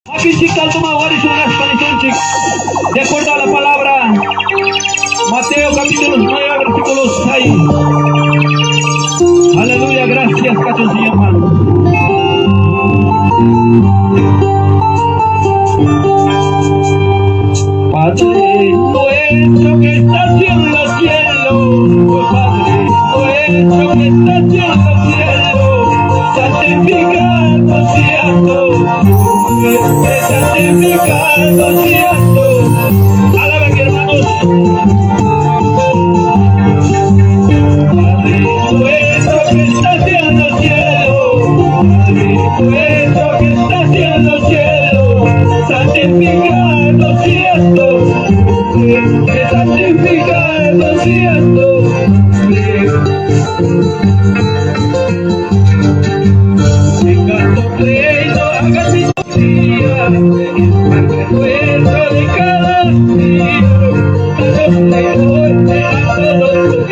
Makinchik altoman hoqarisun nisunchik. De acuerdo a la palabra, Mateo capítulo 9, versículo 6. Aleluya, gracias, kachun Señor. Padre nuestro que estás en los cielos, Padre nuestro que estás en los cielos, santificado sea tu nombre, santificado sea tu. Alaben, hermanos. Padre nuestro que estás en los cielos, Padre nuestro que estás en los cielos, santificado sea tu nombre, santificado sea tu nombre. Venga tu reino, hágase tu día, el pan nuestro de cada día, danos de hoy, danos de hoy,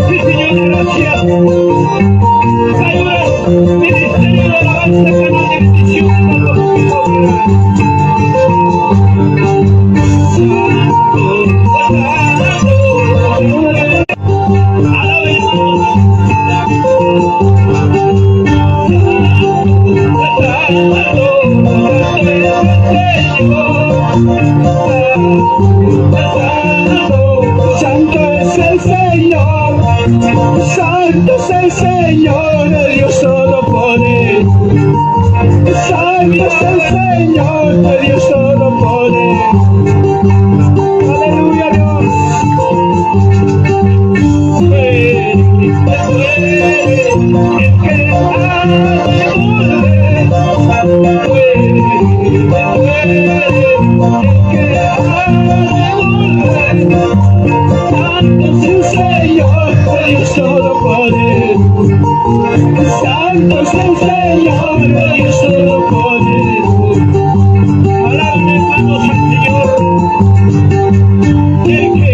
Sí, Señor, gracias. Ministerio de Alabanza, canal de bendición para los que cooperan. Santo es el Señor, Santo es el Señor, el Dios Todopoderoso. Santo es el Señor, el Dios Todopoderoso. Aleluya, Dios. El que ha de volver, el que ha de volver. Santo es el Señor, el Dios Todopoderoso. Santo es el Señor, el Dios Todopoderoso. Alaben, hermanos, al Señor. El que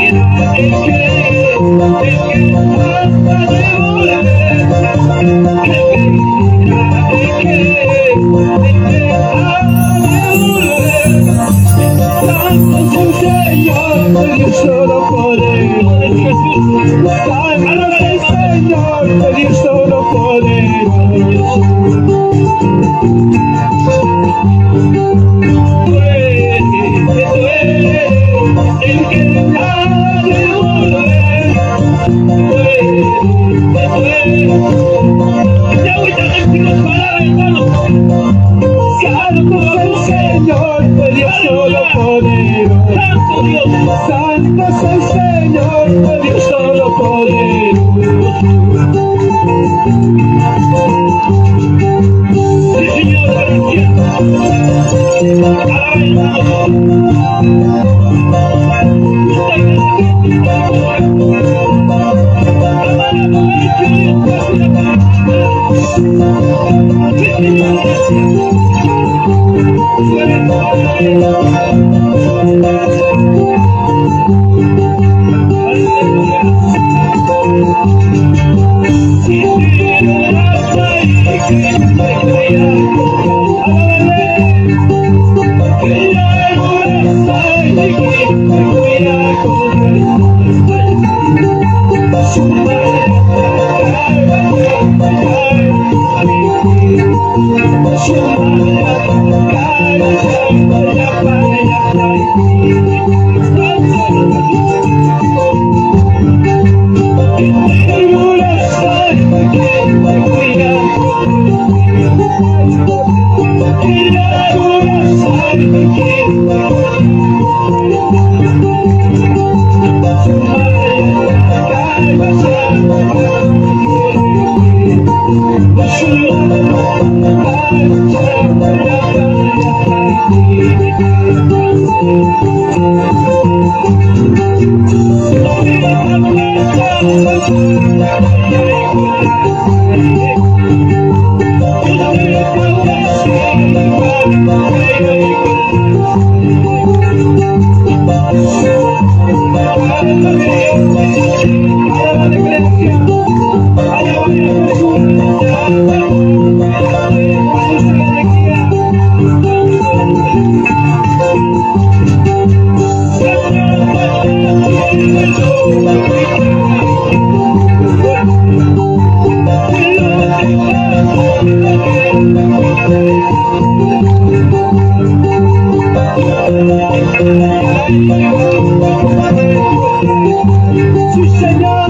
era, el que ha de volver. El que era, el que ha de volver. Santo es el Señor, el Dios Todopoderoso. Es Jesús. Santo es el Señor, el Dios Todopoderoso. Tú eres el que ha de volver. Tú eres. Ya voy a decir las palabras, hermanos. Santo es el Señor, el Dios Todopoderoso. Santo Dios. Santo es el Señor, el Dios Todopoderoso. Sí, Señor, gracias. Alaba, hermanos. Sí, Señor.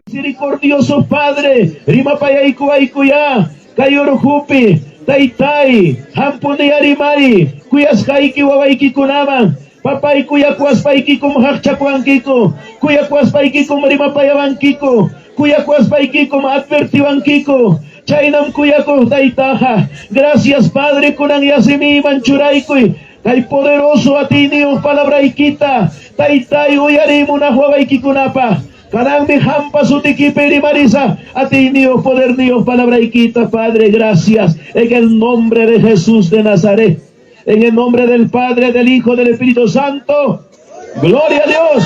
Misericordioso Padre, rimapayaykuwaykuyá kay urqupi, Taytay, qampuni arimari, kuyasqayki wawaykikunaman, Papay kuyakuwaspaykikum qaqchakuwankiku, kuyakuwaspaykikum rimapayawankiku, kuyakuwaspaykikum advertiwankiku. Chaynam kuyakuq Taytaqa. Gracias Padre, kunan yasimiyman churaykuy kay poderoso atiyniyuq palabraykita, Taytay, uyariy munaq wawaykikunapaq. Kananmi qampa sutikipi rimarisaq atiyniyuq poderniyuq palabraykita, Padre, gracias. En el nombre de Jesús de Nazaret. En el nombre del Padre, del Hijo, del Espíritu Santo. Gloria a Dios.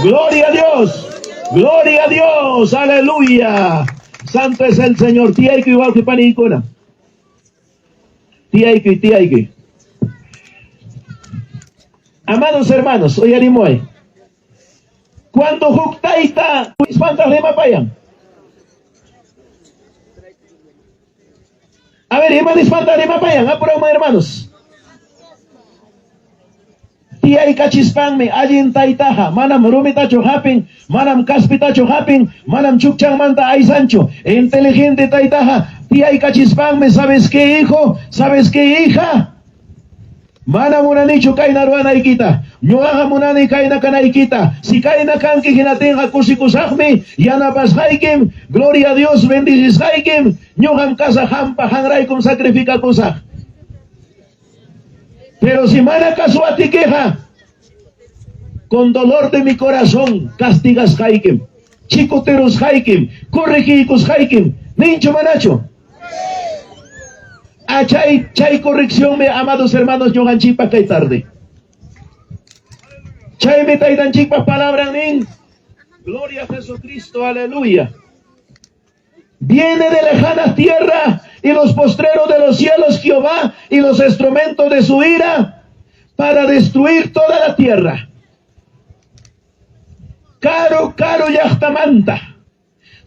Gloria a Dios. Gloria a Dios. Aleluya. Santo es el Señor. Tiyaykuy wawqi paniykuna. Tiyaykuy, tiyaykuy. Amados hermanos, uyarimuway. Cuando huk tayta nispantaq rimapayan. A ver, ima nispantaq rimapayan? Apurayman hermanos. Tiyaykachispanmi allin taytaqa manam rumitachu hapin, manam kaspitachu hapin, manam chukchanmanta aysanchu. Inteligente taytaqa tiyaykachispanmi, ¿sabes qué, hijo? ¿Sabes qué, hija? Mana munanichu kayna ruwanaykita. Ñuqaqa munani kayna kanaykita. Si kayna kanki hinatinqa kusikusaqmi, yanapasqaykim, gloria a Dios, bendicisqaykim, ñuqam kasaq qampa, qanraykum sacrificakusaq. Pero si mana kasuwatikiqa, con dolor de mi corazón castigasqaykim, chikutirusqaykim, corregiykusqaykim, ninchu manachu? A chay, chay correccionmi, amados hermanos, ñuqanchikpaq kay tarde. Chaymi taytanchikpa palabran nin, Gloria a Jesucristo, aleluya. Viene de lejana tierra y los postreros de los cielos Jehová y los instrumentos de su ira para destruir toda la tierra. Karu, karu llaqtamanta.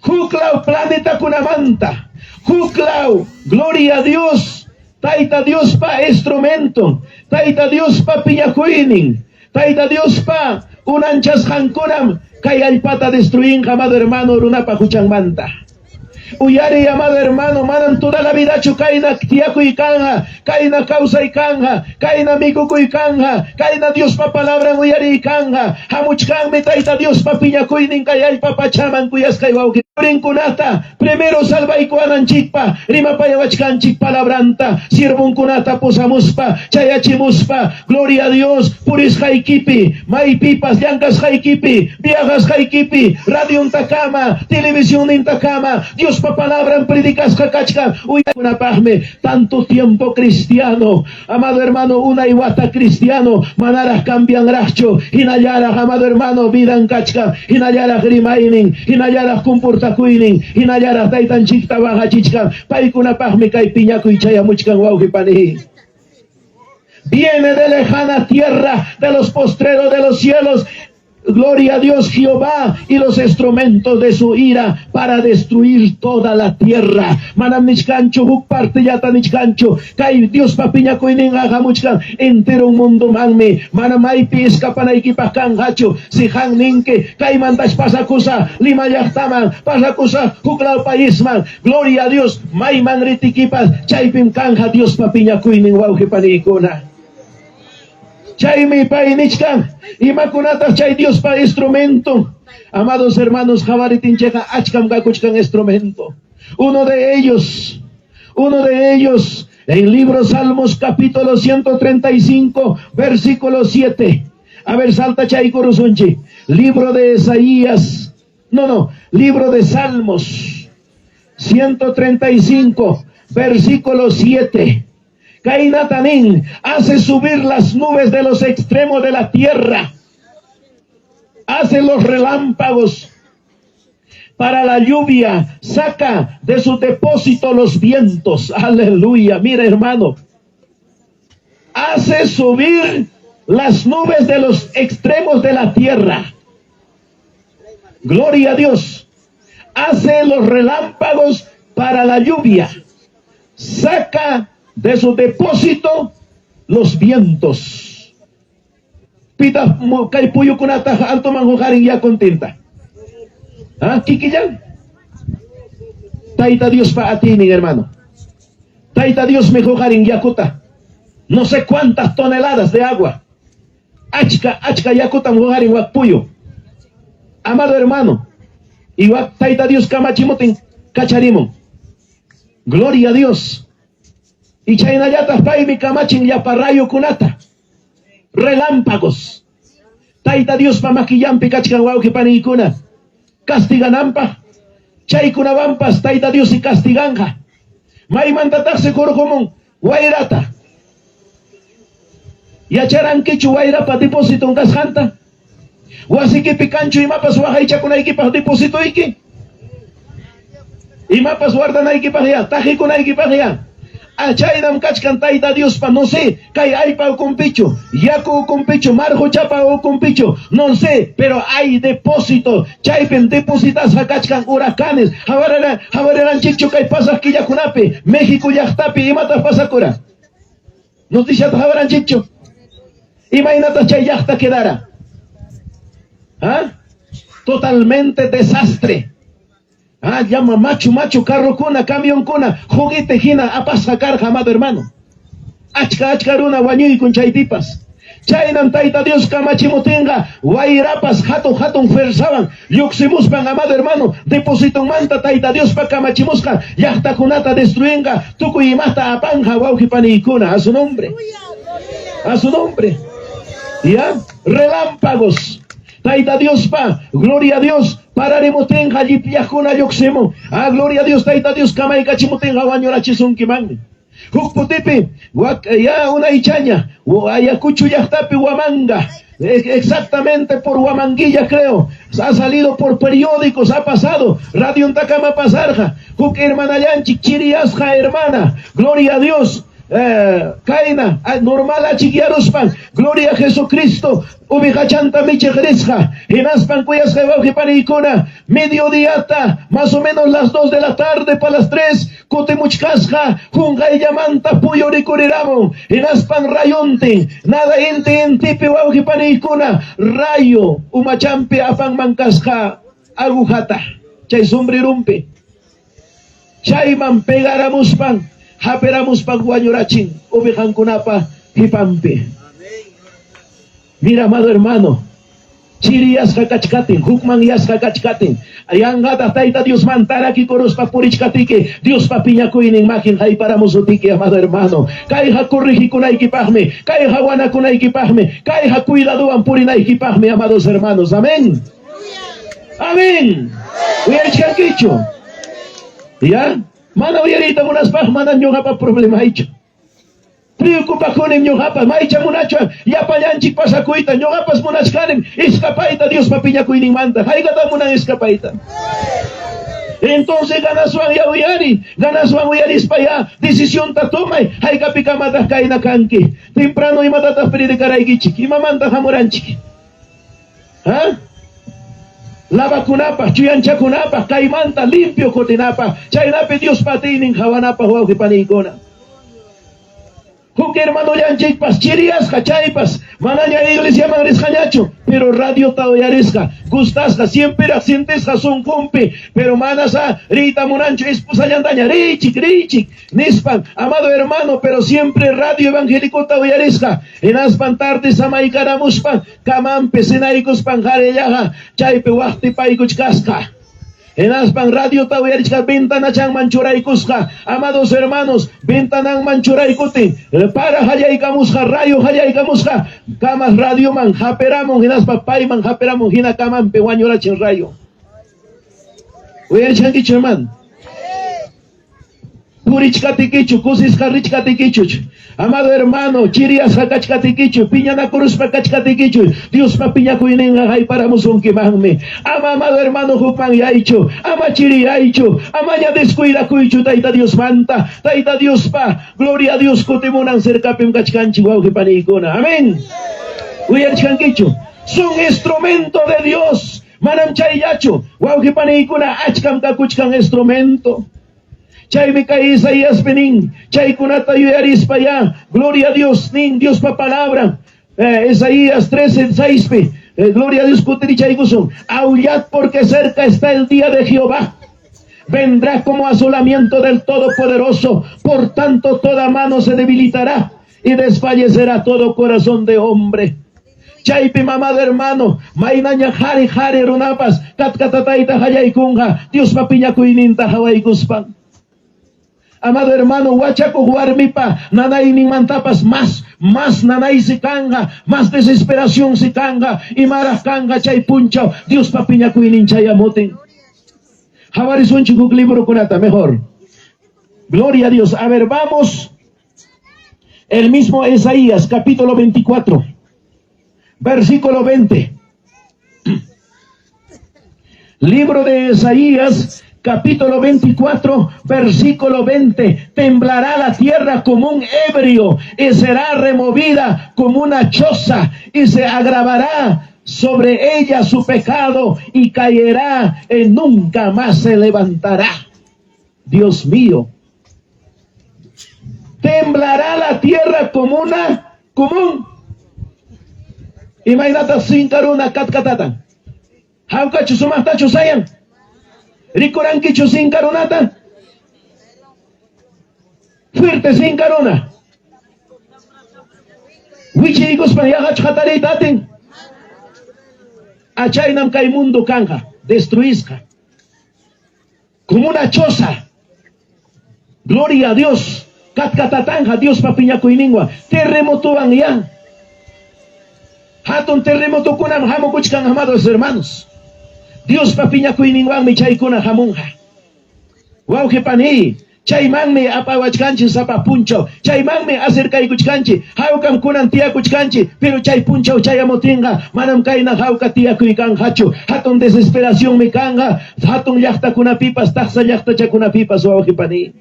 Huklaw planetakunamanta, huklaw, gloria a Dios, Tayta Diospa instrumenton, Tayta Diospa piñakuynin, Tayta Diospa unanchasqankunam kay allpata destruyinqa, amado hermano, runapa huchanmanta. Uyariy, amado hermano, manam toda la vidachu kayna tiyakuy kanqa, kayna kawsay kanqa, kayna mikukuy kanqa, kayna Diospa palabran uyariy kanqa. Hamuchkanmi Tayta Diospa piñakuynin kay allpa pachaman kuyasqay wawqi churinkunata primero salvaykuwananchikpa rimapayawachkanchik palabranta siervonkunata pusamuspa chayachimuspa. Gloria a Dios, purisqaykipi, maypipas llankasqaykipi, viajasqaykipi, radiontakama, televisionnintakama, Diospa palabran predicasqa kachkan uyakunapaqmi. Tanto tiempo cristiano, amado hermano, unay wata cristiano, manaraq cambianraqchu, hinallaraq, amado hermano, vidan kachkan, hinallaraq rimaynin, hinallaraq comportakuynin, hinallaraq taytanchikta waqachichkan. Paykunapaqmi kay piñakuy chayamuchkan, wawqi pani. Viene de lejana tierra, de los postreros de los cielos, gloria a Dios Jehová, y los instrumentos de su ira para destruir toda la tierra. Manam nichkanchu huk partellata nichkanchu, kay Diospa piñakuyninqa hamuchkan entero mundomanmi. Mana maypi escapanaykipaq kanqachu. Si qan ninki kaymantas pasakusaq Lima llaqtaman, pasakusaq huklaw paisman, gloria a Dios, mayman ritikipas chaypim kanja Diospa piñakuynin, wawqi paniykuna. Chaymi pay nichkan, imakunataq chay Diospa instrumento? Amados hermanos, qawaritinchikqa achkam kakuchkan instrumento. Uno de ellos, uno de ellos, en libro Salmos capítulo 135, versículo 7. A ver, salta chaykurusunchik. Libro de Isaías, no, no, libro de Salmos 135, versículo 7. Kaynata nin, hace subir las nubes de los extremos de la tierra. Hace los relámpagos para la lluvia, saca de su depósito los vientos. Aleluya. Mira, hermano. Hace subir las nubes de los extremos de la tierra. Gloria a Dios. Hace los relámpagos para la lluvia. Saca de su depósito los vientos. Pitaq kay puyukunata altoman huqarin yakuntinta? ¿Ah? Kikillan. Tayta Diospa atiynin, hermano. Tayta Diosmi huqarin yakuta. No sé cuántas toneladas de agua. Achka, achka yakutam huqarin wak puyu. Amado hermano, y wak Tayta Dios kamachimutin kacharimun. Gloria a Dios. Y chaynallataq paymi kamachin llapa rayukunata. Relámpagos. Tayta Diospa makillanpi kachkan wawqi paniykuna. Castigananpaq. Chaykunawanpas Tayta Dios castiganqa. Maymantataqsi hurqumun wayrata. Yacharankichu wayrapa depósiton kasqanta? Wasikipi kanchu imapas waqaychakunaykipaq depósitoyki? Imapas guardanaykipaq ya, taqikunaykipaq ya. Chaynam kachkan Tayta Diospa, no sé, kay allpa ukunpichu, yaku ukunpichu, mar quchapa ukunpichu, no sé, pero hay depósito, chaypim depositasqa kachkan huracanes. Hawariranchikchu kay pasaq killakunapi, México llaqtapi imataq pasakura? Noticiata hawaranchikchu? Imaynataq chay llaqta quedara? ¿Ah? Totalmente desastre. Ah, llama machu machu carrokuna, camionkuna, juguete hina apasqa karqa, amado hermano. Achka achka runa wañuykun chaypipas. Chaynam Tayta Dios kamachimutinqa wayrapas hatun hatun fuerzawan lluqsimuspan, amado hermano, depositonmanta Tayta Diospa kamachimusqa llaqtakunata destruyenqa, tukuy imata apanja wawqi paniykuna, a su nombre. A su nombre. ¿Ya? Relámpagos. Tayta Diospa, gloria a Dios, pararimutinqa llipllaqkuna lluqsimun. Ah, gloria a Dios, Tayta Dios kamaykachimutinqa wañurachisunkimanmi. Huk kutipi, ya unaychaña, Ayacucho llaqtapi Huamanga, exactamente por Huamanguilla creo, ha salido por periódicos, ha pasado, radiontakama pasarqa, huk hermanallanchik chiriyasqa hermana, gloria a Dios, kayna, normal achikyaruspan, gloria a Jesucristo, ovejachanta michiq risqa, hinaspan kuyasqa wawqi paniykuna, mediodiata, más o menos las 2 de la tarde para las 3, kutimuchkasqa, qunqayllamanta puyu rikuriramun, hinaspan rayuntin, nada inti intipi wawqi paniykuna, rayo umachampi apanman kasqa agujata, chay sombrerumpi. Chayman pegaramuspan, hapiramuspan wañurachin ovejankunapa qhipanpi. Mira, amado hermano, chiriyasqa kachkatin, hukmanyasqa kachkatin, yanqataq Tayta Diosmanta rakikuruspa purichkatiki, Diospa piñakuynin makin hayparamusutiki, amado hermano. Kayqa corregikunaykipaqmi, kayqa wanakunaykipaqmi, kayqa cuidadowan purinaykipaqmi, amados hermanos. Amén. Amén. Uyarichkankichu? Ya? Mana uyariyta munaspaq manam ñuqapa problemaychu. Preocupakunim ñuqapa, maycha munachwan llapallanchik pasakuyta, ñuqapas munachkanim escapayta Diospa piñakuyninmanta. Haykataq munan escapayta? Entonces ganaswan ya uyari, ganaswan uyarispa ya decisionta tomay, haykapikamataq kayna kanki. Temprano imatataq predicaraykichik, imamantaq hamuranchik? ¿Ah? Lavakunapaq, chuyanchakunapaq, kaymanta limpio kutinapaq, chaynapi Diospa atiynin qawanapaq wawqi paniykuna. Huk hermanollanchikpas chiriyasqa chaypas manaña iglesiaman risqañachu, pero radiota uyarisqa, gustasqa, siempreraq sientisqa sunqunpi, pero manasá riyta munanchu esposallantaña, riychik, riychik, nispan, amado hermano, pero siempre radio evangélicota uyarisqa, hinaspan tarde samaykaramuspan, kamanpi cenaykuspan qarillaqa chaypi waqtipaykuchkasqa. Hinaspan radiota uyarichka ventanachanman churaykusqa, amados hermanos, ventananman churaykutin, para hallaykamusqa, rayo hallaykamusqa, kamas radioman haperamun, hinaspa payman haperamun, hina kamanpi wañurachin rayo. Uyarichkankichu, hermano? Purichkatikichu, kusisqa richkatikichu, amado hermano, chiriyasqa kachkatikichu, piñanakuruspa kachkatikichu, Diospa piñakuyninqa hayparamusunkimanmi. Ama, amado hermano, hukmanyaychu, ama chiriyaychu, amaña descuidakuychu Tayta Diosmanta. Tayta Diospa, gloria a Dios, kutimunan cercapim kachkanchik, wawqi paniykuna. Amén. Uyarichkankichu? Son instrumento de Dios. Manam chayllachu, wawqi paniykuna, achkam kakuchkan instrumento. Chaymi kay Isaiaspi nin, chaykunata yuyarispayá, gloria a Dios nin Diospa palabran. Isaías 13, 6pi, gloria a Dios kutirichaykusun. Aullad porque cerca está el día de Jehová. Vendrá como asolamiento del Todopoderoso, por tanto toda mano se debilitará y desfallecerá todo corazón de hombre. Chaypim, amado hermano, maynaña qhari qhari runapas katkatatayta qallaykunqa Diospa piñakuyninta qawaykuspan. Amado hermano, wachakuq warmipa nanayninmantapas mas, mas nanaysi kanqa, mas desesperacionsi kanqa, imaraq kanqa chay punchaw Diospa piñakuynin chayamutin. Qhawarisunchik huk librokunata mejor. Gloria a Dios. A ver, vamos. El mismo Isaías, capítulo 24, versículo 20. Libro de Isaías, capítulo 24, versículo 20. Temblará la tierra como un ebrio y será removida como una choza y se agravará sobre ella su pecado y caerá y nunca más se levantará. Dios mío. Temblará la tierra como una común. Imaynata sinkaruna katkatatan. Hawkachu sumaqtachu sayan. Rikurankichu sinkarunata. Fuerte sinkaruna. Wichiykuspan yaqachu hatariyta atin. Achaynam kay mundo kanqa destruisqa. Como una choza. Gloria a Dios. Katkatatanja Diospa piñakuyninwan. Terremotowan ya. Hatun terremotokunam hamukuchkan, amados hermanos. Diospa piñakuyninwanmi chaykuna hamunqa. Wawqi paniy, chaymanmi apawachkanchik sapa punchaw. Chaymanmi acercaykuchkanchik. Hawkam kunan tiyakuchkanchik, pero chay punchaw chayamutinqa manam kayna hawka tiyakuy kanqachu. Hatun desesperacionmi kanqa hatun llaqtakunapipas, taksa llaqtachakunapipas, wawqi paniy.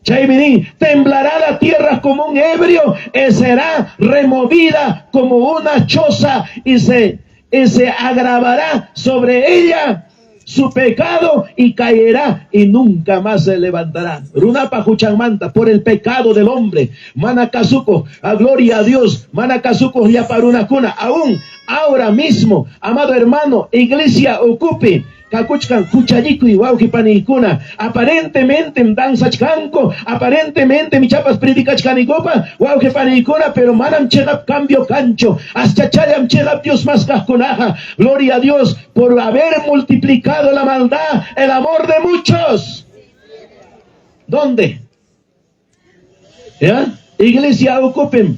Chaymi nin, temblará la tierra como un ebrio y será removida como una choza y se agravará sobre ella su pecado y caerá y nunca más se levantará. Runapa huchanmanta, por el pecado del hombre. Mana kasukuq, a gloria a Dios, mana kasukuq llapa runakuna, aún ahora mismo, amado hermano, iglesia ukupi, kakuchkan huchallikuy wawqi paniykuna, aparentemente danzachkanku, aparentemente michapas predicachkanikupa, wawqi paniykuna, pero manam cheqap cambio kanchu, aschachallam cheqap Dios maskaqkunaqa. Gloria a Dios por haber multiplicado la maldad, el amor de muchos. ¿Dónde? ¿Ya? Iglesia ukupim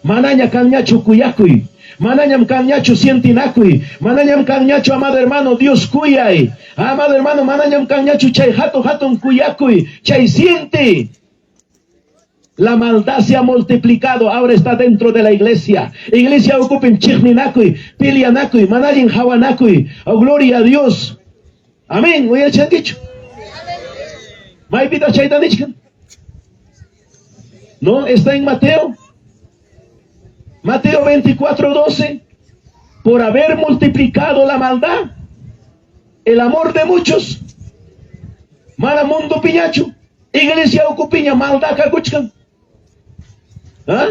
manaña kanñachu kuyakuy, manañam kanñachu sientinakuy, manañam kanñachu, amado hermano, Dios kuyay, amado hermano, manañam kanñachu chay hatun hatun kuyakuy, chay siente. La maldad se ha multiplicado, ahora está dentro de la iglesia. Iglesia ukupim chiqninakuy, peleanakuy, mana allin hawanakuy. Oh, gloria a Dios. Amén. Uyachankichu. Maypitaq chayta nichkan? No, está en Mateo. Mateo 24, 12. Por haber multiplicado la maldad, el amor de muchos. Mana mundo piñachu. Iglesia ukupiña maldad kakuchkan. ¿Ah?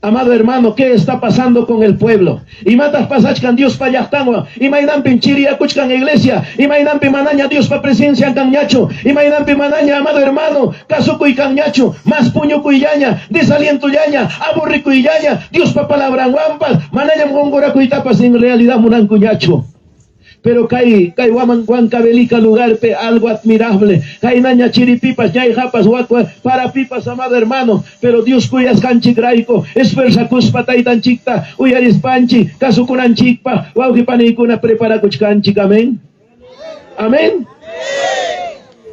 Amado hermano, ¿qué está pasando con el pueblo? Imataq pasachkan Diospa llaqtanwan, imaynanpim chiriyakuchkan iglesia, imaynanpi manaña Diospa presencia kanñachu, imaynanpi manaña, amado hermano, kasukuy kanñachu, mas puñukuyllaña, desalientollaña, aburrikuyllaña, Diospa palabranwanpas, manañam qunqurakuytapas en realidad munankuñachu. Pero kay kay Waman Huancavelica lugarpi algo admirable. Kaynaña chiripipas, ñayqapas, wakwa, parapipas, amado hermano. Pero Dios kuyasqanchikrayku, esfuerzakuspa taytanchikta, uyarispanchik, kasukunanchikpaq, wawqi paniykuna preparakuchkanchik. Amén. Amén.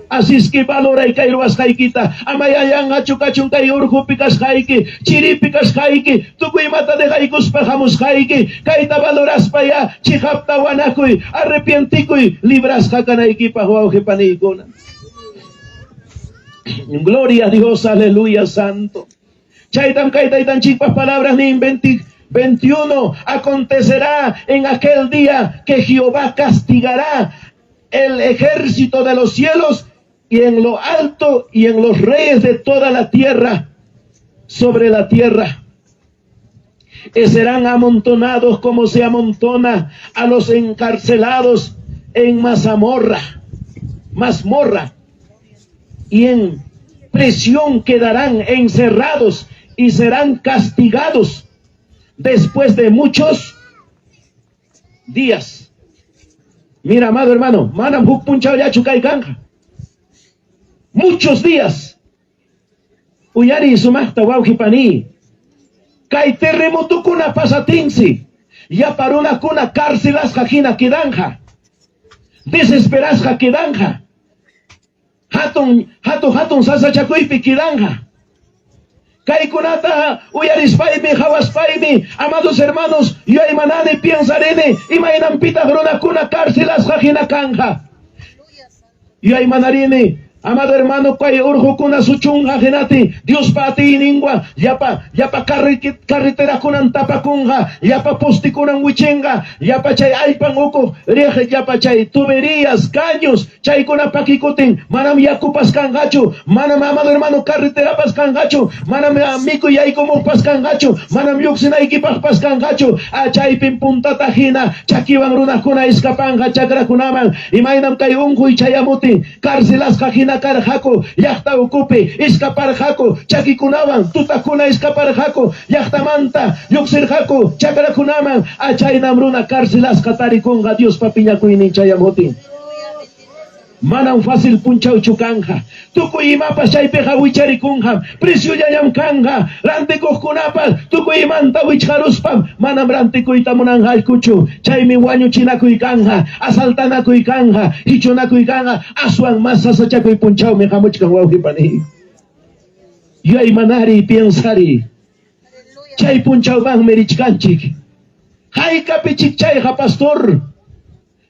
Así valoray kay ruwasqaykita. Ama yanqachu kachun kay urqupi kasqayki, chiripi kasqayki, tukuy imata dejaykuspa hamusqayki. Kayta valoraspa ya chiqapta wanakuy, arrepientikuy, librasqa kanaykipaq wawqi paniykuna. Gloria a Dios, aleluya, santo. Chaytam kay taytanchikpa palabras nin 21 acontecerá en aquel día que Jehová castigará el ejército de los cielos y en lo alto y en los reyes de toda la tierra, sobre la tierra. Y serán amontonados como se amontona a los encarcelados en mazamorra, mazmorra, y en prisión quedarán encerrados y serán castigados después de muchos días. Mira, amado hermano, manam huk punchawllachu kay kanqa. Muchos días. Uyariy sumaqta wawqi pani. Kay terremotukuna pasatinsi, llapa runakuna carcelasqa hina quedanqa. Desesperasqa quedanqa. Hatun, hatun, hatun sasachakuypi quedanqa. Kaykunata uyarispaymi, hawaspaymi, amados hermanos, yuyaymanani, piensarini, imaynanpitaq runakuna carcelasqa hina kanqa. Yuyaymanarini, amado hermano, kay urqukuna suchunqa hinati, Diospa atiyninwan, llapa, llapa carreterakunan tapakunqa, llapa postikunan wichinqa, llapa chay allpan uku riq, llapa chay tuberías, caños, chaykuna pakikutin, manam yakupas kanqachu, manam, amado hermano, carreterapas kanqachu, manam mikuy yaykumuqpas kanqachu, manam lluqsinaykipaqpas kanqachu. Chaypim puntata hina chakiwan runakuna escapanqa chakrakunaman, imaynam kay unquy chayamutin, carcelasqa hina karqaku, llaqta ukupi escaparqaku, chakikunawan tutakuna escaparqaku, llaqtamanta lluqsirqaku chakrakunaman. Chaynam runa carcelasqa tarikunqa Diospa piñakuynin chayamutin. Manam fácil punchawchu kanqa. Tukuy imapas chaypiqa wicharikunqam, preciollañam kanqa. Rantikuqkunapas tukuy imanta wichqaruspam manam rantikuyta munanqakuchu. Chaymi wañuchinakuy kanqa, asaltanakuy kanqa, hichunakuy kanqa. Aswan mas sasachakuy punchawmi hamuchkan, wawqi pani. Yuyaymanariy, piensariy. Chay punchawmanmi richkanchik. Haykapichik chayqa, pastor?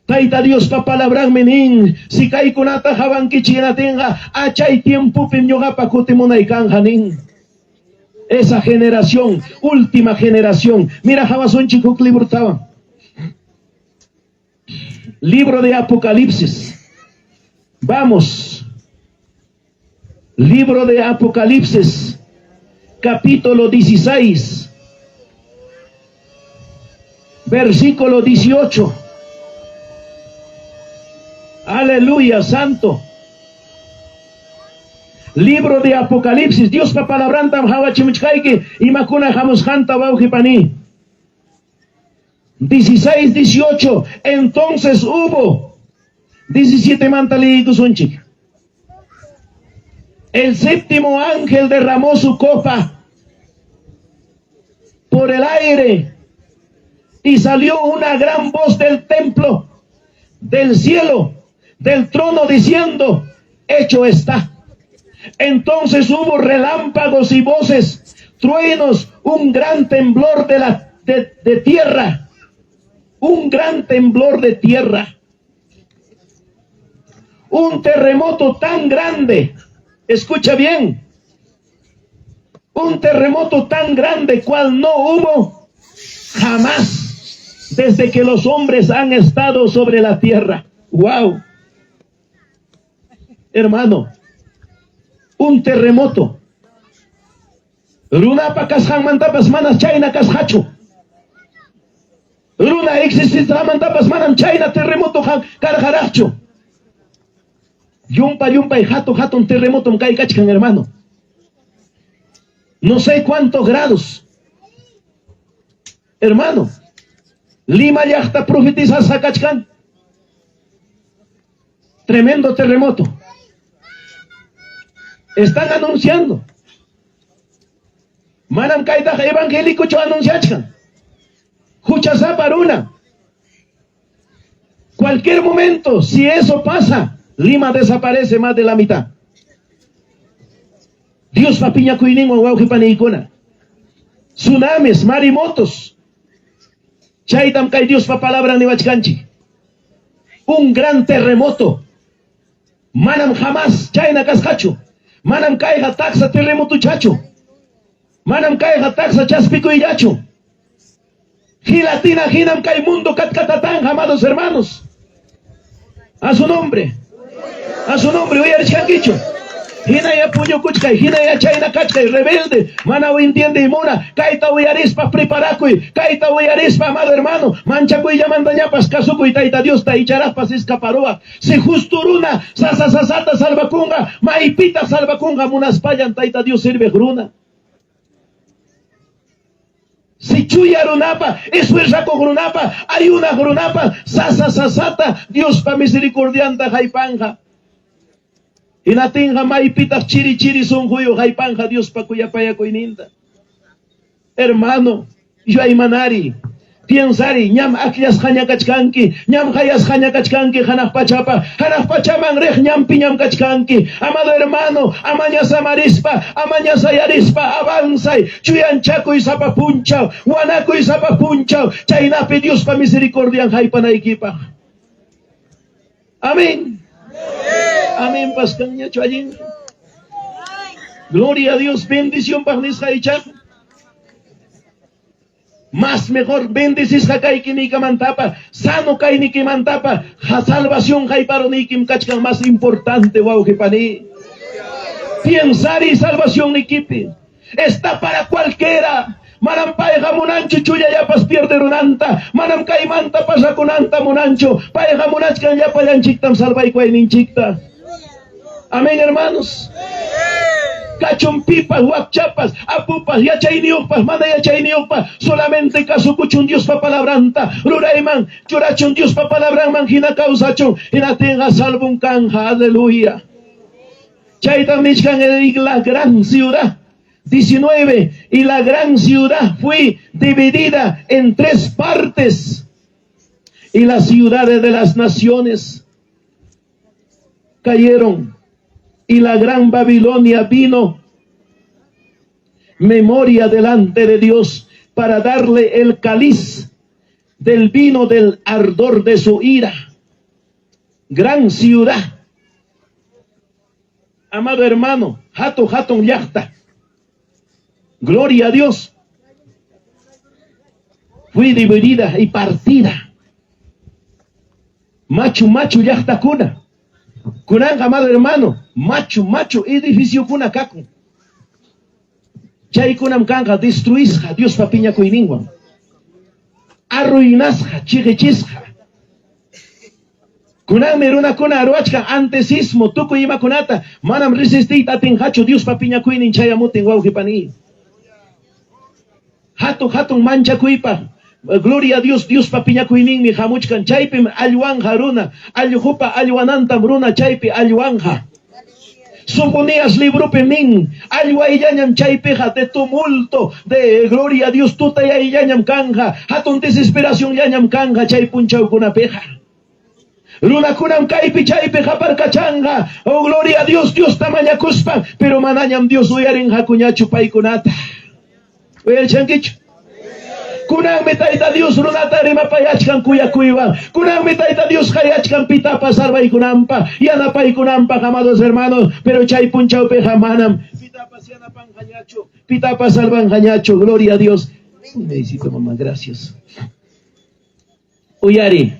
Tayta Diospa palabranmi nin, si kaykunata hawankichik hinatinqa, chay tiempopim ñuqapa kutimunay kanqa nin. Esa generación, última generación. Mira, hawasunchik huk librotawan. Libro de Apocalipsis. Vamos. Libro de Apocalipsis, capítulo 16, versículo 18. Aleluya, santo. Libro de Apocalipsis, Diospa palabrantam hawachimuchkayki, imakuna hamusqanta wawqi pani. 16, 18. Entonces hubo 17 manta liykusunchik. El séptimo ángel derramó su copa por el aire y salió una gran voz del templo, del cielo, del trono diciendo: hecho está. Entonces hubo relámpagos y voces, truenos, un gran temblor de la de tierra, un gran temblor de tierra, un terremoto tan grande, escucha bien, un terremoto tan grande cual no hubo jamás desde que los hombres han estado sobre la tierra. ¡Wow! Hermano, un terremoto. Runapa kasqanmantapas manas chayna kasqachu. Runa existisqanmantapas manam chayna terremoto karqaraqchu. Llumpa llumpay hatun hatun terremotom kay kachkan, hermano. No sé cuántos grados. Hermano, Lima llaqta profetizasqa kachkan. Tremendo terremoto. Están anunciando. Manam kaytaqa evangélicochu anunciachkan. Huchasapa runa. Cualquier momento, si eso pasa, Lima desaparece más de la mitad. Diospa piñakuyninwan wawqi paniykuna. Tsunamis, maremotos. Chaytam kay Diospa palabran niwachkanchik. Un gran terremoto. Manam jamás chayna kasqachu. Manam kayqa taksa terremotochachu. Manam kayqa taksa chaspikuyllachu. Gelatina hinam kay mundo katkatatanqa, amados hermanos. A su nombre. A su nombre, uyarichkankichu. Hinaya puñukuchkay, hinaya chayna kachkay, rebelde, mana entiende muna, kayta uyarispa preparakuy, kayta uyarispa, amado hermano, manchakuyllamantañapas kasukuy Tayta Diosta icharaqpas escaparuwaq. Si justo runa sasa sasata salvakunqa, maypitaq salvakunqa munaspallan Tayta Dios sirviq runa. Si chuya runapa, esfuerzakuq runapa, ayunaq runapa, sasa sasata Diospa misericordianta haypanqa. Hinatinqa maypitaq chiri chiri sunquyuq haypanqa Diospa kuyapayakuyninta. Hermano, yuyaymanari, piensari, ñam akllasqaña kachkanki, ñam qayasqaña kachkanki hanaq pachapa, hanaq pachaman riq ñampiñam kachkanki. Amado hermano, amaña samarispa, amaña sayarispa, avanzay, chuyanchakuy sapa punchaw, wanakuy sapa punchaw, chaynapi Diospa misericordian haypanaykipaq. Amén. Amén paskanñachu allin. Gloria a Dios, bendición paq nisqa ichaqa. Más mejor bendecisqa kaykinikimantapa, sano kaynikimantapa, salvación hayparuniykim kachkan más importante, wawqi pani. Piensari salvacionnikipi. Está para cualquiera. Manam payqa munanchu chullallapas pierderunanta, manam kaymanta pasakunanta munanchu. Payqa munachkan llapallanchiktam salvaykuyninchikta. Amén, hermanos. Kachun pipas, wakchapas, apupas, yachayniyuqpas, mana yachayniyuqpas, solamente kasukuchun Diospa palabranta, rurayman churachun Diospa palabranman hina kawsachun, hinatinqa salvun kanja, aleluya. Chaytam nichkan la gran ciudad. 19. Y la gran ciudad fue dividida en tres partes. Y las ciudades de las naciones cayeron. Y la gran Babilonia vino memoria delante de Dios para darle el cáliz del vino del ardor de su ira. Gran ciudad. Amado hermano, hatun hatun llaqta. Gloria a Dios. Fue dividida y partida. Machu machu llaqtakuna. Kunanqa, amado hermano, machu machu edificiokuna kakun. Chaykunam kanqa destruisqa Diospa piñakuyninwan. Arruinasqa, chiqichisqa. Kunanmi runakuna ruwachkan ante sismo tukuy imakunata, manam resistiyta atinqachu Diospa piñakuynin chayamutin, wawqi pani. Hatun hatun manchakuypaq, gloria a Dios, Diospa piñakuyninmi hamuchkan, chaypim allwanqa runa, allqupa allwanantam runa chaypi allwanqa. Sofonías libropim nin, allwayllañam chaypiqa de tumulto, de gloria a Dios, tutayayllañam kanja, hatun desesperacionllañam kanja chay punchawkunapiqa. Runakunam kaypi chaypi qaparkachanqa, oh gloria a Dios, Diosta mañakuspan, pero manañam Dios uyarinqakuñachu paykunata. Uyarichankichu? Kunanmi Tayta Dios runata rimapayachkan kuyakuywan. Kunanmi Tayta Dios qayachkan pitapas salvaykunanpaq, yanapaykunanpaq, amados hermanos, pero chay punchawpiqa manam pitapas yanapanqañachu, pitapas salvanqañachu. Gloria a Dios. Necesito mamá, gracias. Uyari,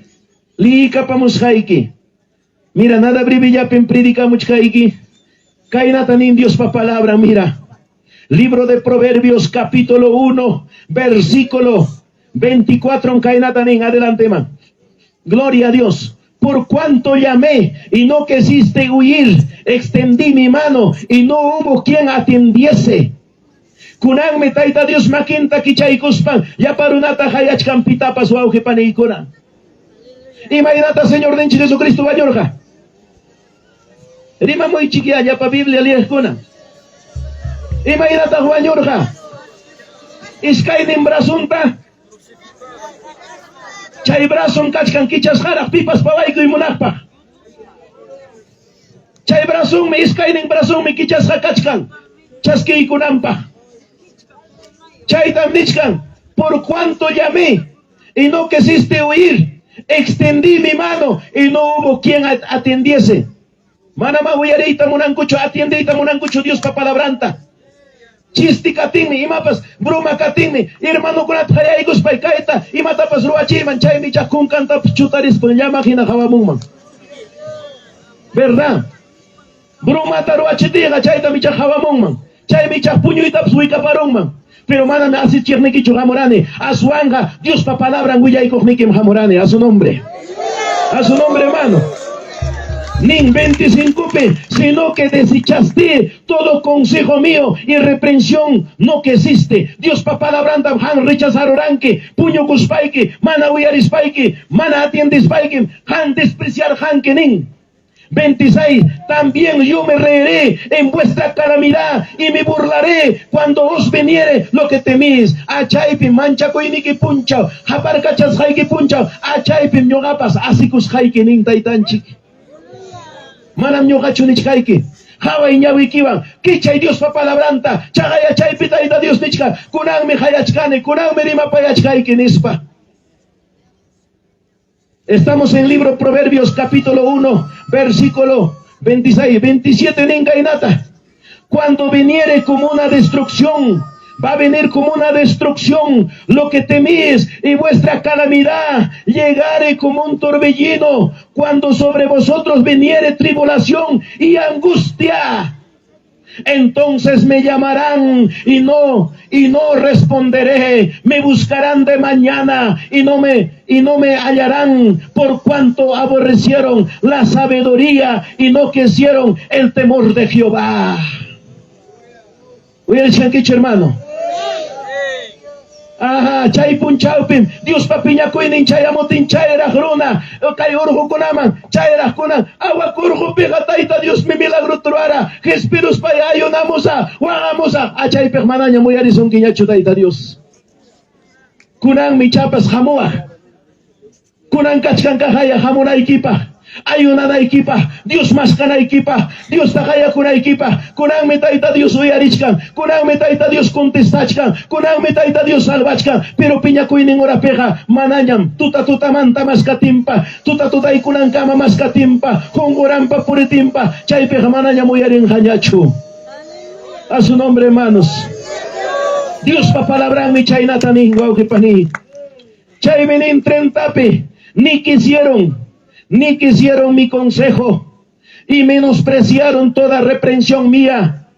liikapamusqayki. Mira, nada brevellapim predicamuchkayki. Kaynata nin Diospa palabra, mira. Libro de Proverbios, capítulo 1, versículo 24, kaynata nin, adelante, man. Gloria a Dios. Por cuanto llamé y no quisiste huir, extendí mi mano y no hubo quien atendiese. Kunanmi Tayta Dios makinta kichaykuspan llapa runata qayachkan pitapas wawqi paniykuna. Imaynata Señorninchik Jesucristo wañurqa? Rimamuychik ya llapa Biblia liqkuna. Imaynataq wañurqa? Iskaynin brazonta chay brazon kachkan kichasqaraq pipas pawaykuy munaqpaq. Chay brazonmi, iskaynin brazonmi kichasqa kachkan chaskiykunanpaq. Chaytam nichkan, Por cuanto llamé y no quisiste oír, extendí mi mano y no hubo quien atendiese. Manamá uyariyta munankuchu, atiendeyta munankuchu Diospa palabranta. Chiste katinmi, imapas broma katinmi, hermanokunata qayaykuspay kayta imatapas ruwachiyman, chaymi ichaqa kunkantapas chutarispan llama hina qawamunman. ¿Verdad? Bromata ruwachitiyqa chaytam ichaqa qawamunman. Chaymi ichaqa puñuytapas wikaparunman. Pero manam asichiqnikichu hamurani, aswanqa Diospa palabran willaykuqnikim hamurani. A su nombre. A su nombre, hermano. Nin 25pi, sino que desechaste todo consejo mío y reprensión no quisiste. Diospa palabrantam qan rechazaruranki, puñukuspayki, mana uyarispayki, mana atiendespaykim, qan despreciarqanki nin. 26. También yo me reiré en vuestra calamidad y me burlaré cuando os viniere lo que teméis. Achaypim manchakuyniki punchaw, haparkachasqayki punchaw, achaypim ñuqapas asikusqayki nin taytanchik. Manam ñuqachu nichkayki. Qaway ñawikiwan, kichay Diospa palabranta, chaqay achaypi Tayta Dios nichkan, kunanmi qayachkani, kunanmi rimapayachkayki nispa. Estamos en libro Proverbios capítulo 1, versículo 26, 27 nin kaynata. Cuando viniere como una destrucción, va a venir como una destrucción lo que temís y vuestra calamidad llegare como un torbellino cuando sobre vosotros viniere tribulación y angustia. Entonces me llamarán y no y no responderé. Me buscarán de mañana y no me y no me hallarán por cuanto aborrecieron la sabiduría y no quisieron el temor de Jehová. Uyarichkankichu, hermano? Aha, chay punchawpim Diospa piñakuynin chayamutin chayraq runa kay urqukunaman chayraq kunan awa urqupiqa Tayta Diosmi milagrota ruwara qispiruspay ayunamusa waqamusa achaypiq manañam uyarisunkiñachu Tayta Dios. Kunanmi ichapas hamuwaq. Kunan kachkan kaqaya hamunaykipaq, ayunanaykipaq, Dios maskanaykipaq, Diosta qayakunaykipaq. Kunanmi Tayta Dios uyarichkan, kunanmi Tayta Dios contestachkan, kunanmi Tayta Dios salvachkan, pero piñakuynin horapiqa manañam tuta tutamanta maskatinpa, tuta tutaykunankama maskatinpa, qunquranpa puritinpa, chaypiqa manañam uyarinqañachu. A su nombre, hermanos. Diospa palabranmi chaynata nin, wawqi pani. Chaymi nin treintapi, ni quisieron, ni quisieron mi consejo y menospreciaron toda reprensión mía.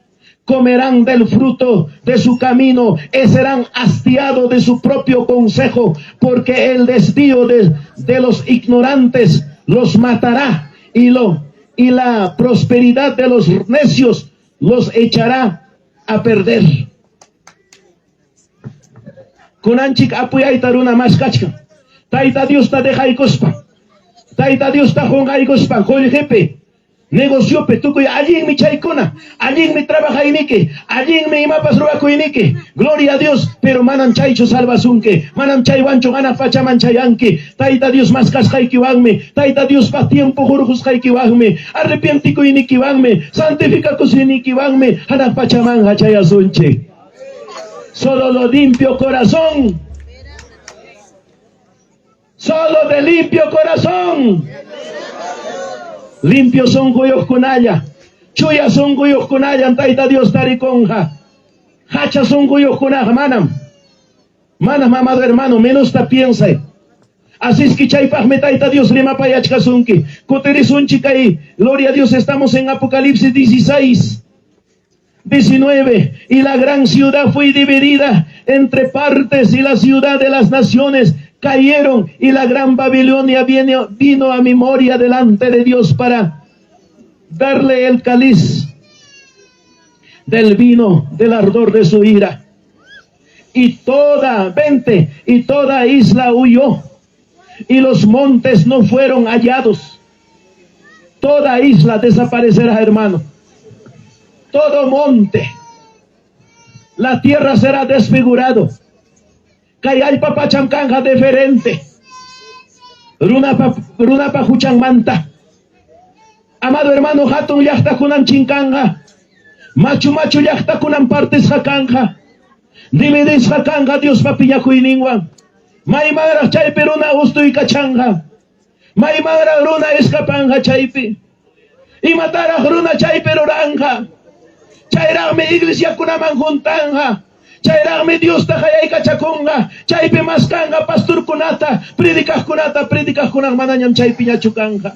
Comerán del fruto de su camino y serán hastiados de su propio consejo, porque el desvío de, de los ignorantes los matará y, lo, y la prosperidad de los necios los echará a perder. Kunanchik apuyayta runa maskachkan. Tayta Diosta dejaykuspa, Tayta Diosta qunqaykuspa, qullqipi, negociopi, tukuy allinmi chaykuna, allinmi trabajayniki, allinmi imapas ruwakuyniki, gloria a Dios, pero manam chaychu salvasunki, manam chaywanchu hanaq pachaman chayanki. Tayta Dios maskasqaykiwanmi, Tayta Diospa tiempo hurqusqaykiwanmi, arrepientikuynikiwanmi, santificakusuynikiwanmi hanaq pachamanqa chayasunchik. Solo lo limpio corazón. Solo de limpio corazón. Limpio sunquyuqkunalla, chuya sunquyuqkunallam Tayta Dios tarikunqa. Hacha sunquyuqkunaqa manam. Manam, amado hermano, menosta piensay. Así es que chaypaqmi Tayta Dios rimapayachkasunki. Kutirisunchik kay, gloria a Dios, estamos en Apocalipsis 16. 19. Y la gran ciudad fue dividida entre partes y la ciudad de las naciones cayeron y la gran Babilonia vino, vino a memoria delante de Dios para darle el cáliz del vino del ardor de su ira. Y toda, 20, y toda isla huyó y los montes no fueron hallados. Toda isla desaparecerá, hermano. Todo monte. La tierra será desfigurado. Kay allpa pacham kanqa diferente. Runapa runapa huchanmanta. Amado hermano, hatun llaqtakunam chinkanqa. Machu machu llaqtakunam partisqa kanqa. Dividisqa kanqa Diospa piñakuyninwan. Maymanraq chaypi runa ustuykachanqa. Maymanraq runa escapanqa chaypi. Imataraq runa chaypi ruranqa. Chayraqmi iglesiakunaman juntanqa. Chayraqmi Diosta qayaykachakunqa. Chaypi maskanqa pastorkunata, predicaqkunata, predicaqkunaqa manañam chaypiñachu kanqa.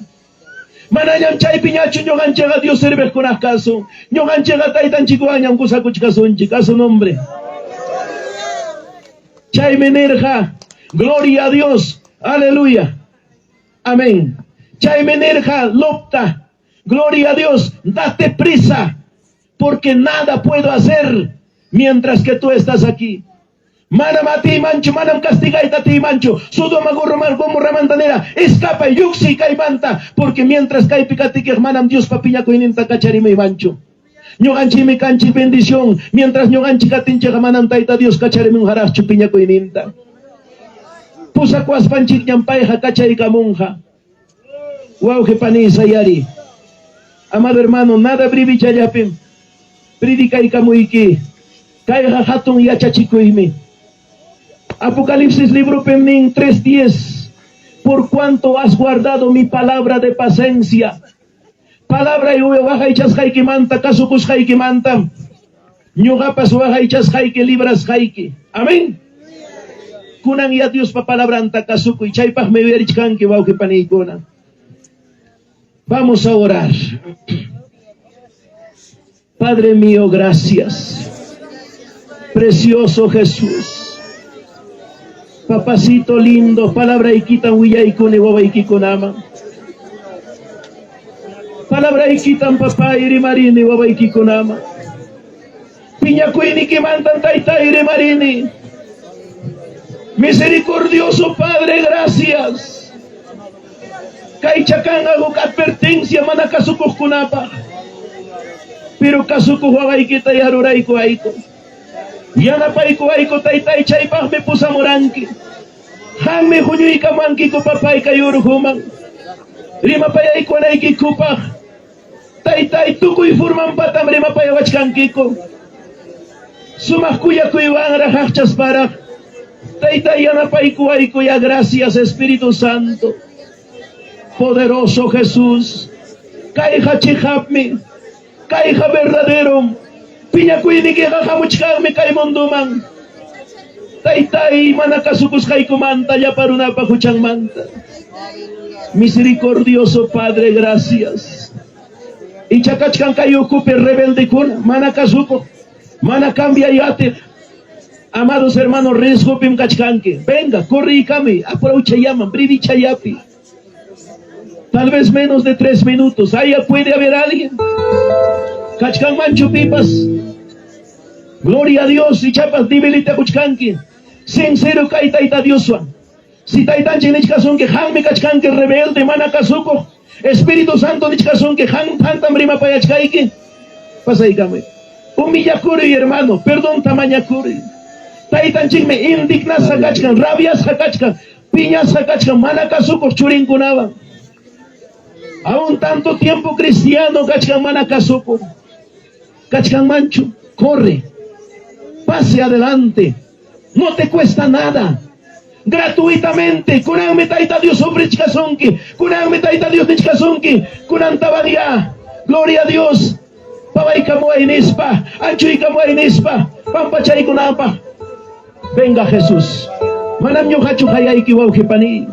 Manañam chaypiñachu ñuqanchikqa Dios serviqkunaq kasun. Ñuqanchikqa taytanchikwanñam gozakuchkasunchik. A su nombre. Chaymi nirqa, Gloria a Dios. Aleluya. Amén. Chaymi nirqa Lopta, Gloria a Dios, date prisa, porque nada puedo hacer mientras que tú estás aquí. Manam atiymanchu, manam castigayta atiymanchu. Sodoma Gomorramanta nira, escapay, lluqsiy kaymanta, porque mientras kaypi katikiq manam Diospa piñakuyninta kacharimuymanchu. Ñuqanchikmi kanchik bendición, mientras ñuqanchik katinchikqa manam Tayta Dios kacharimunqaraqchu piñakuyninta. Pusakuwaspanchikñam payqa kachaykamunqa. Wawqi paniy sayari. Amado hermano, nada brevichallapim predicaykamuyki. Kayqa hatun yachachikuymi. Apocalipsis libropim nin 3.10, Por cuanto has guardado mi palabra de paciencia, palabray waqaychasqaykimanta kasukusqaykimantam ñuqapas waqaychasqayki librasqayki. Amén. Kunan ya Diospa palabranta kasukuy, chaypaqmi uyarichkanki wawqi paniykuna. Vamos a orar. Padre mío, gracias. Precioso Jesús. Papacito lindo, palabraykitan willaykuni wawaykikunaman. Palabraykitan papay rimarini wawaykikunaman. Piñakuynikimantan taytay rimarini. Misericordioso Padre, gracias. Kaycha kanqa huk advertencia mana kasukuqkunapaq. Pero kasukuq wawaykita ya ruraykuwayku. Yanapaykuwayku taytay chaypaqmi pusamuranki. Qammi huñuykamuwankiku papay kay urquman. Rimapayaykuwanaykikupaq. Taytay tukuy formanpatam rimapayawachkankiku. Sumaq kuyakuywanraq qaqchasparaq. Taytay yanapaykuwayku ya gracias Espíritu Santo. Poderoso Jesús. Kayqa chiqapmi. Kayqa verdaderom. Piñakuynikiqa hamuchkanmi kay mundoman. Taytay mana kasukusqaykumanta llapa runapa huchanmanta. Misericordioso Padre, gracias. Icha kachkan kay ukupi rebeldekuna, mana kasukuq, mana cambiay atiq. Amados hermanos, riesgopim kachkanki. Venga, corriykamuy, aprovchayaman, bridichayapi. Tal vez menos de 3 minutos. Ahí puede haber alguien. Kachkanmanchu pipas. Gloria a Dios. Ichapas debilitakuchkanki. Sincero kay Tayta Dioswan. Si Taytanchik nichkasunki, qammi kachkanki rebelde, mana kasukuq. Espíritu Santo nichkasunki, qam qamtam rimapayachkayki. Pasaykamuy. Humillakuruy, hermano, perdonta mañakuruy. Taytanchikmi indignasqa kachkan, rabiasqa kachkan, piñasqa kachkan, mana kasukuq churinkunawan. Aún tanto tiempo cristiano kachkan mana kasukuq. Kachkanmanchu, corre. Pase adelante. No te cuesta nada. Gratuitamente. Kunanmi Tayta Dios ofrechkasunki. Kunanmi Tayta Dios nichkasunki. Kunantawan ya. Gloria a Dios. Pawaykamuway nispa, anchuykamuway nispa, pampachaykunanpaq. Venga Jesús. Manam ñuqachu qayayki wawqi paniy.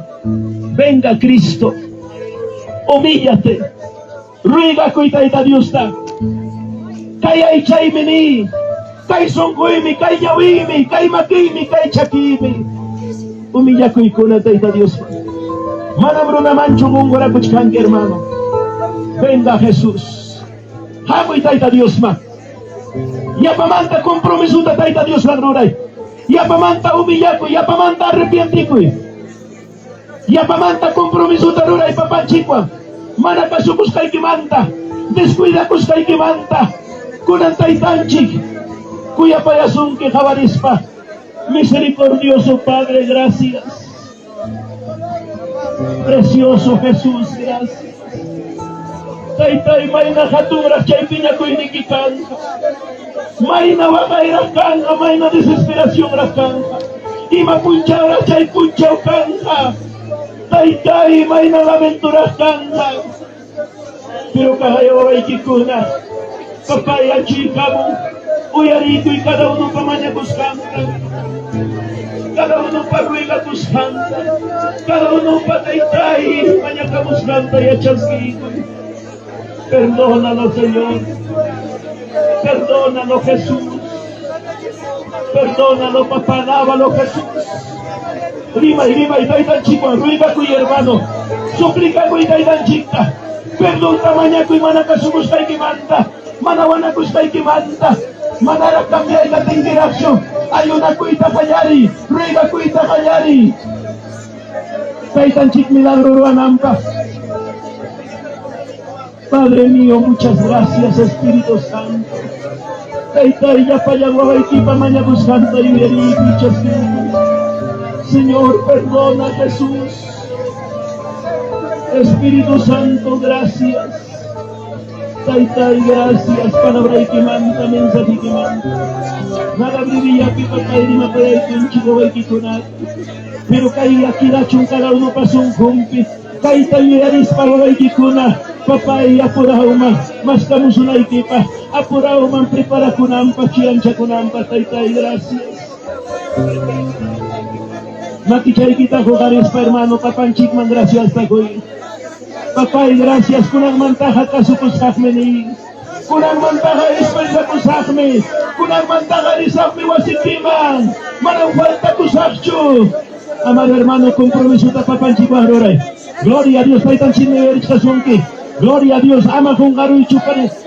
Venga Cristo. Humíllate. Ruegakuy Tayta Diosta. Kay aychaymi niy. Kay sunquymi, kay ñawiymi, kay makiymi, kay chakiymi. Humillakuykuna Tayta Diospa. Manam runamanchu qunqurakuchkanki, hermano. Venga Jesús. Hamuy Tayta Diosman. Yapamanta compromisota Tayta Diosman ruray. Yapamanta humillakuy, yapamanta arrepientikuy. Yapamanta compromisota ruray papanchikwan. Mana kasukusqaykimanta, descuidakusqaykimanta, kunan taytanchik kuyapayasunki qawarispa. Misericordioso Padre, gracias. Precioso Jesús, gracias. Taytay, mayna hatunraq chay piñakuyniki kanqa. Mayna waqayraq kanqa, mayna desesperacionraq kanqa. Ima punchawraq chay punchaw kanqa. Taytay, mayna lamentoraq kanqa. Pero kaqaya wawaykikuna, papay achuykamun, uyariykuy cada unopa mañakusqanta, cada unopa ruegakusqanta, cada unopa taytay mañakamusqanta yachaskiykuy. Perdónanos, Señor. Perdónanos, Jesús. Perdónanos, papá, lávalo, Jesús. Rimay, rimay, taytanchikwan, ruegakuy, hermano. Suplicakuy, taytanchikta. Perdonta mañakuy, mana kasukusqaykimanta, mana wanakusqaykimanta, manaraq cambiayta atinkirakchu. Ayunakuyta qallariy, ruegakuyta qallariy. Taytanchik milagro ruwananpaq. Padre mío, muchas gracias, Espíritu Santo. Taytay, llapallan wawaykipa mañakusqanta yuyariykuy chaskiykuy. Señor, perdona, Jesús. Espíritu Santo, gracias. Taytay, gracias. Palabraykimanta, mensajeykimanta. Nada brivillapi papay rimapayaykunchik wawaykikunata. Pero kay yakirachun cada unopa sunqunpi. Kayta yuyarispa wawaykikuna, papay apurawman maskamusunaykipaq, apurawman preparakunanpaq, chuyanchakunanpaq, taytay, gracias. Makichaykita huqarispa, hermano, papanchikman graciasta quy. Papay, gracias, kunanmantaqa kasukusqaqmi niy. Kunanmantaqa esfuerzakusaqmi, kunanmantaqa risaqmi wasikiman, manam faltakusaqchu. Amado hermano, compromisota papanchikwan ruray. Gloria a Dios, taytanchikmi uyarichkasunki. Gloria a Dios, ama qunqaruychu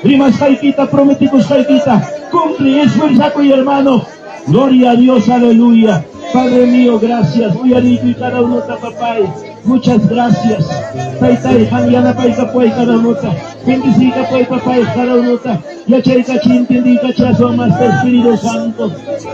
rimasqaykita, prometikusqaykita. Cumpli, esfuerzakuy, hermano. Gloria a Dios, aleluya. Padre mío, gracias. Uyariykuy cada unota, papay. Muchas gracias. Taytay, qam yanapaykapuway cada unota. Bendiciykapuway, papay, cada unota. Yachaykachi, entiendiykachi aswan masta Espíritu Santo.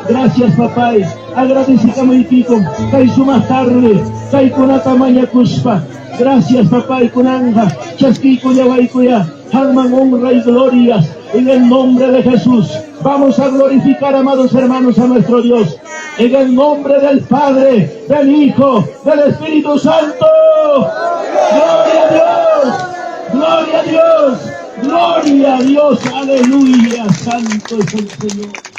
Gracias, papay. Agradecikamuykikum kay sumaq tarde, kaykunata mañakuspa. Gracias, papay, kunanja. Chaskiykullawaykuya. Qamman honra y glorias en el nombre de Jesús. Vamos a glorificar, amados hermanos, a nuestro Dios. En el nombre del Padre, del Hijo, del Espíritu Santo. Gloria a Dios. Gloria a Dios. Gloria a Dios. Aleluya. Santo es el Señor.